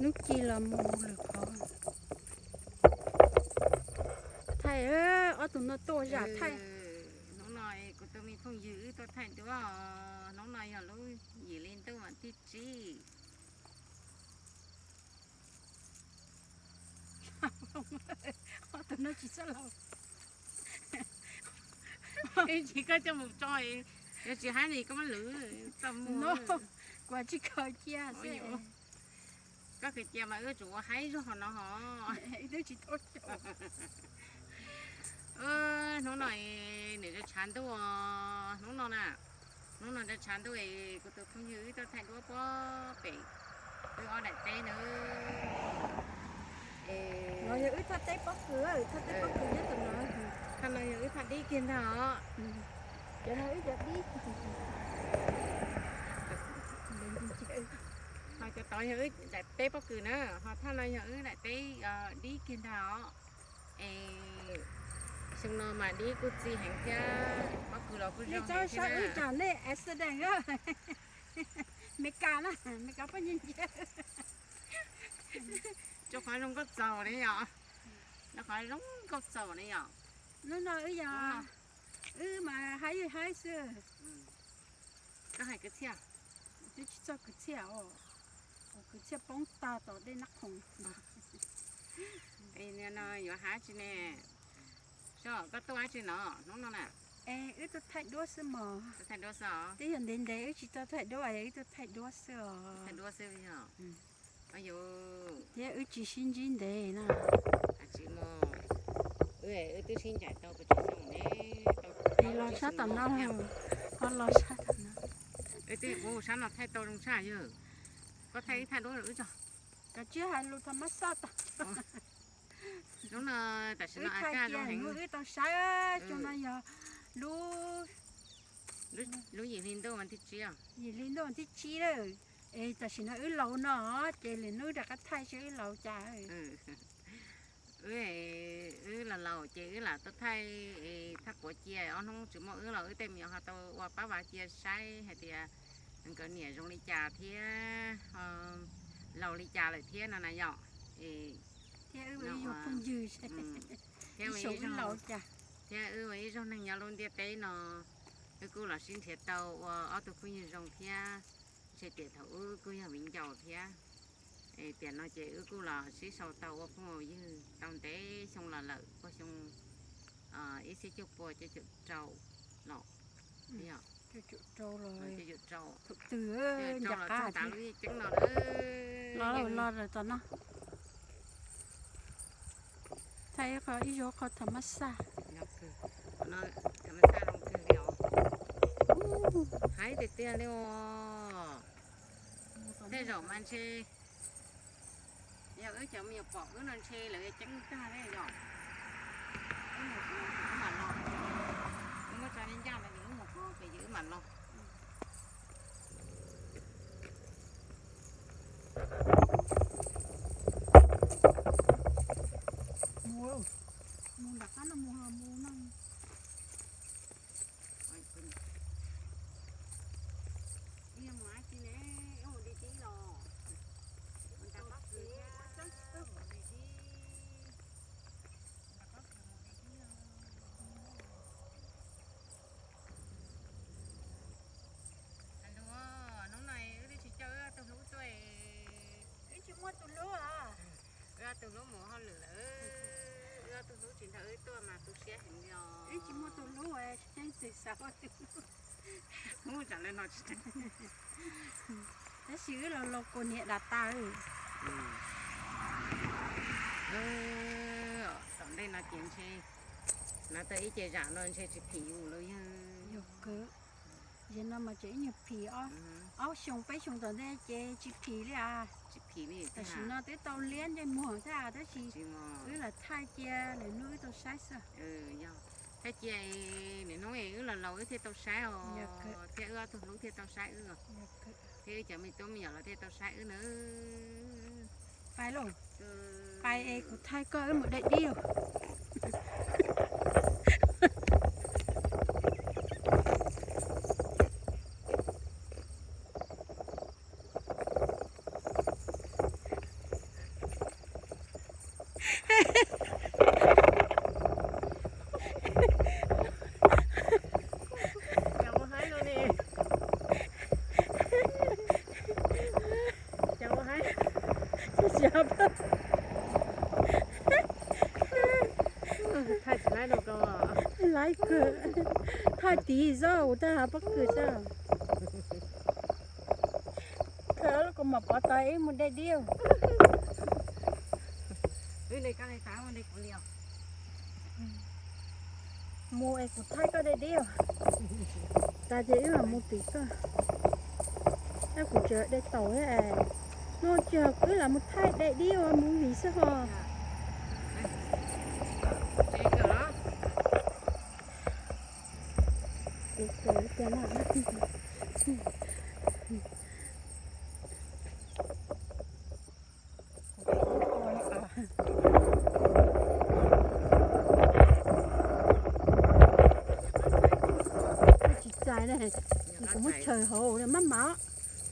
Hnub ci los mus lwm qhov. Thaij, ob tug no tuaj zam thaij. Hnub no kuv tus me phooj ywg wb tuaj thaij duab. Hnub no yog lub yim hli ntuj vas thib tsib. Ob tug no tsis txhob laus. Ib ntsis koj coj mus tso, yog tsis haib ne koj muab lwv txoj muag. Kuv tsis khaws cia xwb. Koj khaws cia mas wb tsum ua haib zog no ho. Ib tug tsis tau. Hnub no nws tshav ntuj, hnub no na, hnub no tshav ntuj es kuv tus phooj ywg wb tuaj thaij duab puag pem wb ob daim teb na. No yog wb thaj teb pob kws, thaj teb pob kws nyob tom no. Thaj no yog wb thaj dib kiag ntag os. Cov no wb cov dib. Ho cov tod yog wb daim teb pob kws na, ho thaj no yog wb daim teb dib kiag ntag os. Es xyoo no mas dib kuj txi heev thiab pob kws los kuj zoo heev thiab. Nej txhob saib wb tsam nej accident. Meskas na, Meskas poj niam ntsia. Rau qhov zoo nkauj txaus ne yom. Rau qhov zoo nkauj txaus ne yom. Hnub no wb yog, wb mas haib haib xwb. Koj hais kwv txhiaj? Twb tsis txog kwv txhiaj os. Kwv txhiaj poob tag tom dej Nab Khoom. No yuav hais tsi ne? Koj tuaj dab tsi no hnub no na? Es wb tuaj thaij duab xwb mog. Twb yog ntev ntev wb tsis tau thaij duab es wb tuaj thaij duab xwb os. Thiab wb tsis sib ntsib ntev na. Wb twb sib ncaim tau pes tsawg xyoo ne. Es los sab tom no, ho los sab tom no. Wb twb ua sab no thaij tau zoo tshaj yawg. Koj thaij ib thaij duab rau wb tso. Koj tsis hais lus tham mab xaj tag. Hnub no tam sim no wb thaij tias hnub wb tau saib, xyoo no yog lub, lub yim hli ntuj vas thib tsib, yim hli ntuj vas thib tsib lawm. Es tam sim no wb laus no ces lwm hnub rov qab thaij seb wb laus cas. Wb, wb los laus ces wb lam tau thaij, thaj quav cia ob hnub tsis muaj wb los wb tej me nyuam ho tau ua pab vav cia saib hais tias nkawd niam zoo li cas thiab laus li cas lawm thiab no na yom. Thiab wb ua ib zaug phooj ywg, thiab wb ua ib zaug neeg nyob lub ntiaj teb no, wb kuj los sib nrhiav tau ua ob tug phooj ywg zoo thiab. Ntshe tias thaum wb kuj yog viv ncaus thiab. Tiam no ces wb kuj los sib sau tau ua phooj ua ywg tau ntev xyoo los lawm, ua xyoo ib txhiab cuaj pua cuaj caum rau los, cuaj caum rau, thaum twg los txog tas lub ceeb no lawm. Los los tom no. Thaij ib qho, ib zaug qho tham mab xaj. Tham mab xaj zoo kawg li os. Haib tiag tiag li os. Tej zaum mas ntshe yog wb cov me nyuam pom wb no ntshe lawv ceeb tag li yom. Wb mus, wb mam los. Wb muab tso ncaj ncaj no ces wb mus pem ces wb mam los. Mus, mus nram qab no mus, mus no. Ib yog mus dab tsi ne, ib mus di tib los. Mus nram qab kws thiab, mus di tib. Nram qab kws mus di tib los. Hnub no wb twb tsis coj wb ob tug hlub tuaj. Wb tsis muaj tus hlub os. Wb ob tug hlub mus hauj lwm lawm. Wb ob tug hlub tsis nrog wb tuaj mas tu siab heev li os. Wb tsis muaj tus hlub, tsis muaj tus hlub. Mus tsam li no tsis, tab sis wb los los kuas niam dam tas. Tom ntej no ces ntshe, no tau ib ce zam no ntshe tsis phim yus lawm yog. Yog kawg. Yog no mas tseem ib nyuag phim, ob xyoo peb xyoo tom ntej ces tsis phim li as. Tsis phim li, tam sim no twb tau liab ntsej muag thiab tab sis wb lam thaij cia lwm hnub wb tau saib xwb. Yog thaij cia, lwm hnub wb los laus wb thiaj tau saib os, thiab wb ob tug hlub thiaj tau saib wb, thiab wb cov me tub me nyuam los thiaj tau saib wb na. Pais lauj, pais es kuv thaij koj wb mus de dib. Ib zaug ua tag pob kws xwb. Khaws lub kaus mom pov tau ib mus de dib. Mus es kuv thaij koj de dib. Tas ces wb mam mus tim koj. Tab kuv tseem de taum thiab. Hnub no tsis yog wb lam mus thaij de dib ua movie xwb ho. Tsis txais ne, kuv muab tshaws hauv maj mam,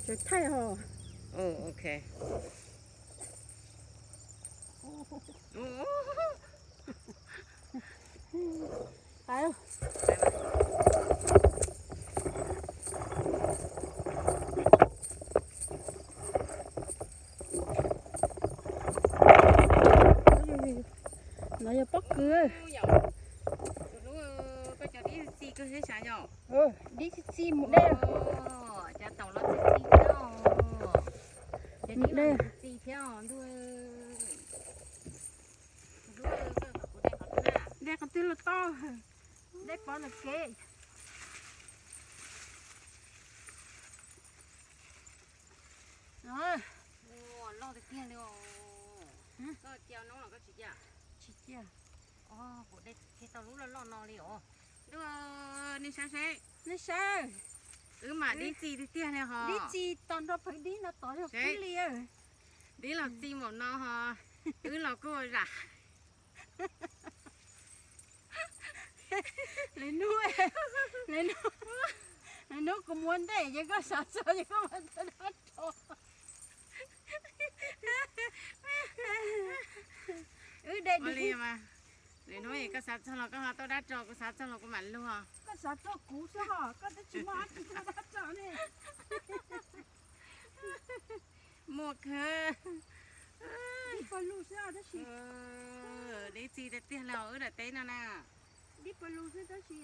tshaws thaij ho. No yog pob kws. Dib txi txi mus de. Cov taum los txi txi thiab. Cov dib los txi txi thiab ntuj. De qhov twg los tau, de pov lawm kev. Loj tiag tiag li os. Koj cia noob los koj tsis cia? Tsis cia. Kuv de tau lub loj loj no li os. Ntuj, nej saib seb. Nej saib. Wb mas dib txi tiag tiag li ho. Dib txi tag nrho pheev dib no tod yog kub li. Dib los txi npaum no ho. Wb los kuj zam. Lwm hnub, lwm hnub, lwm hnub kuv mus ua ntej ces koj xav txog ces koj mam tau dab rog. Wb de dib. Lwm hnub koj xav txog los koj ho tuaj dab rog, kuv xav txog los kuv mam luag. Koj xav txog kuv xwb ho, koj twb tsis muaj dab tsi tuaj dab rog ne. Muaj kawg. Dib pawg lug xwb tab sis. Dib txi tiag tiag li wb daim teb no na. Dib pawg lug xwb tab sis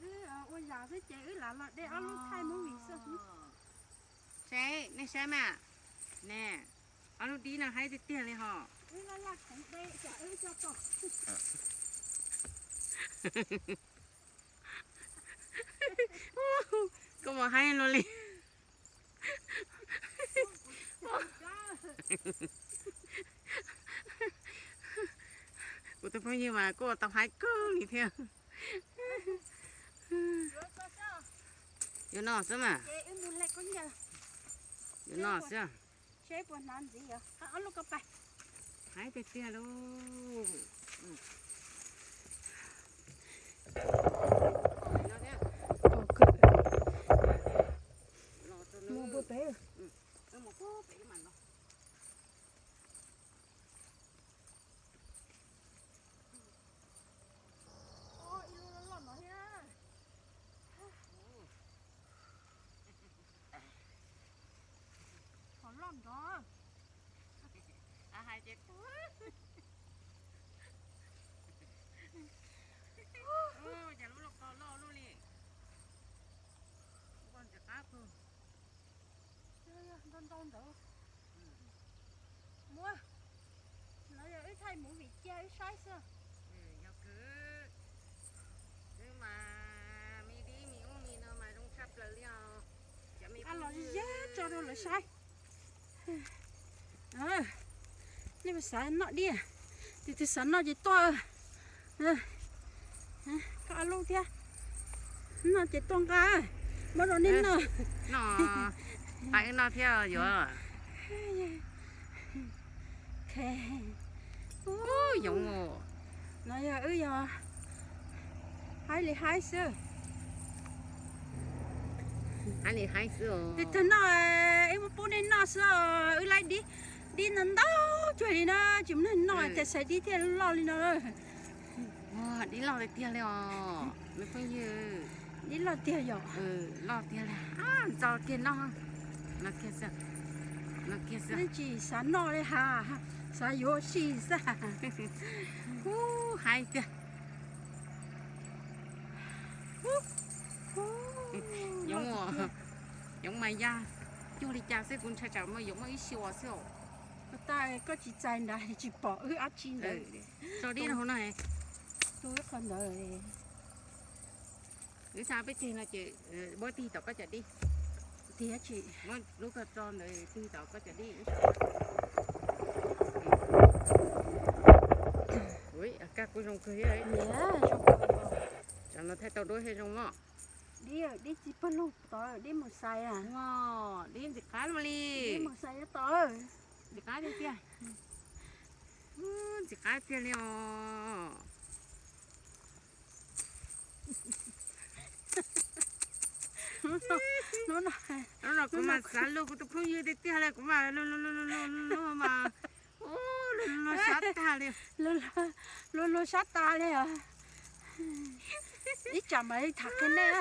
wb ua zam xwb ces wb lam los de ob lub thaij movie xwb. Seb, nej saib mas. Ne, ob lub dib no haib tiag tiag li ho. Wb laj laj khoov de tsam wb coj tau. Koj mus haib luaj li. Kuv tus phooj ywg mas kuj ua tau haib kawg li thiab. Yuav no xwb mas. Yuav no xwb. Haib tiag tiag lauj. Mus pem. Qhov loj nrov. Hais ces tuag. Cas lub lauj kaub loj luaj li. Ua ntxim qab pug. Ntau ntau ntawd. Muab, no yog wb thaij movie cia wb saib xwb. Yog kawg, wb mas me dib me ub me no mas zoo tshaj plaws li os. Cov me a los ze tso rau lawv saib. Nej puas xav noj dib? Tus twg xav noj ces tuaj. Koj ob lub thiab. Noj ces tuaj nqa, muab rau nej noj. Noj, pab wb noj thiab yuav. Yoov. No yog wb yog haib li haib xwb. Haib li haib xwb. Tus twg noj, wb muab pub nej noj xwb os. Wb laib dib, dib no ntau cuag li na, tsis muaj neeg noj ces xaiv dib thiaj loj li no. Dib loj tiag tiag li os me phooj ywg. Dib loj tiag yom. Loj tiag li. Ntxo kiag noj. No kiag xwb. No kiag xwb. Nej tsis xav noj li has, xav yuav si xwb. Ub, haib tiag. Yoov mas yaj cuag li cas xwb kuv ntshai tsam mas yoov muaj ib xyuas xwb os. Koj tsis txais nrad tsis pom wb dab tsi ntawd. Tso dib rau hauv no. Tu ib qho ntawd. Wb xa peb ceg no ces muab tig tom koj cov dib. Tig dab tsi? Muab lub ko tso ntawd tig tom koj cov dib. Ui, kaj kuj zoo kawg thiab. Tsam no thaij tau duab thiaj zoo mog. Dib, dib txiv pawg lug tod, dib mus xais a. Dib ntxim qab li. Dib mus xais tod. Ntxim qab tiag tiag. Ntxim qab tiag li os. Hnub no kuv mas xav luag kuv tus phooj ywg tiag tiag li, kuv mas luag mas luag sab tag li. Luag luag sab tas li os. Ib tsam mas tham qhia nej.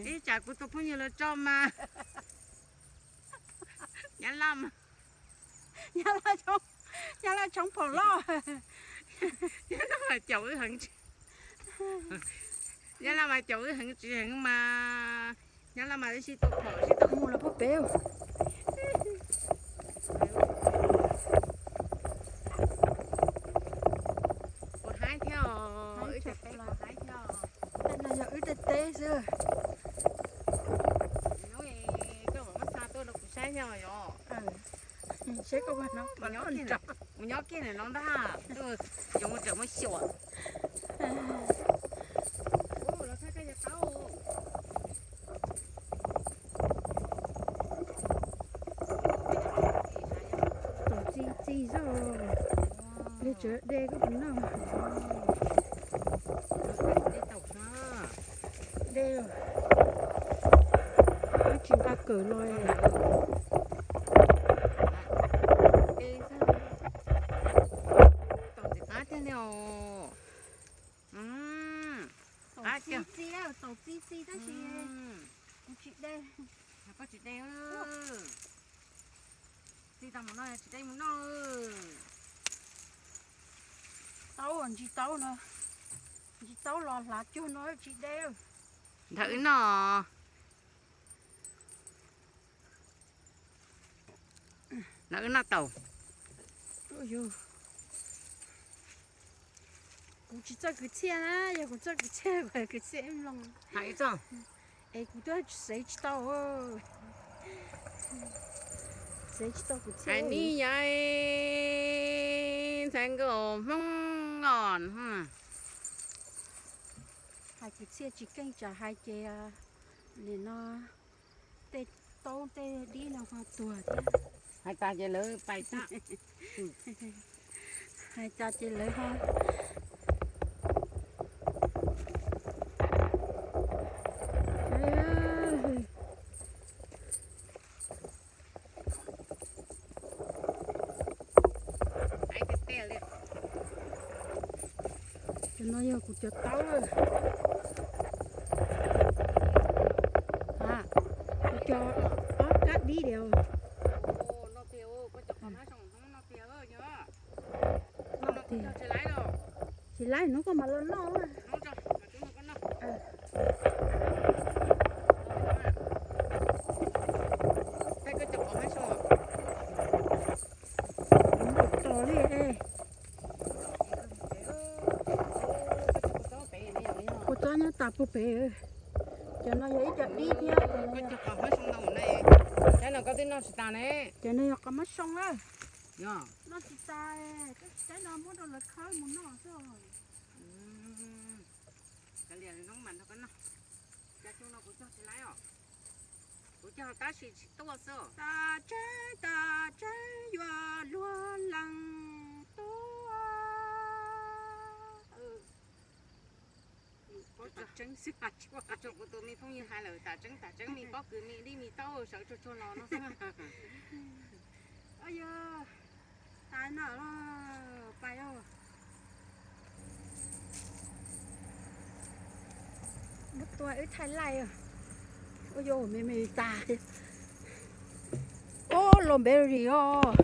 Ib tsam kuv tus phooj ywg los tso mas. Nyab Laj mas, Nyab Laj tshoob phom loj. Nyab Laj mas caum wb heev tsis, Nyab Laj mas caum wb heev tsis heev mas, Nyab Laj mas wb sib tua phom sib tua mus los pog pem. Kuv haib thiab os, wb cov teb kuv haib thiab os. Tej no yog wb tej teb xwb. Koj mam muab xa tuaj rau kuv saib thiab os. Saib koj mus nyob kiag no ntag, yoov tsam muab xyuas. Taum txi txi zoj, li tseem de koj puas noj? De, tsis nqa kawm los. Taum ntxim qab tiag li os. Taum txi txi, taum txi txi tab sis kuv tsis de. Koj tsis de. Txi tau mus no tsis de mus noj. Taub ntsis taub no, ntsis taub los hlav cuag no tsis de. Ntawm wb noj. Ntawm wb noj taum. Kuv tsis txawj kwv txhiaj na, yog kuv txawj kwv txhiaj, kwv txhiaj ib mloog. Es kuv twb xev tsis tau, xev tsis tau kwv txhiaj. Hais ni yai, ntxhais nkauj Hmoob os. Hais kwv txhiaj tsis keej tsam hais ces nim no tej taub tej dib no ho tuag thiab. Hais tas ces lawv pais tag. Hais tas ces lawv ho Cov no yog kuv cov taub. Kuv cov ob kab dib li. Tsis laib hnub koj mam los noj. Tos li. Kua txob nyob tas puag pem. Cov no yog ib co dib thiab. Saib no koj twb noj tsis tas ne. Cov no yog qos mab soo na. Noj tsis tas, saib no muab rau lawv khawb mus noj xwb. Cov liam zoo mas nrog koj noj. Cov xyoo no kuv cog tsis laib os. Kuv cog tab sis tsis tuaj xwb. Tas tseeb tas tseeb yuav luag leej tuaj. Tseeb xwb, tso kuv tus me phooj ywg hais lawm tas tseeb tas tseeb me pob kws me dib me taub sawv tsuag tsuag los no xwb. Yog tas no pais. Muab tua wb thaij laij. Ua yog me me tas. Ub, los npev li os.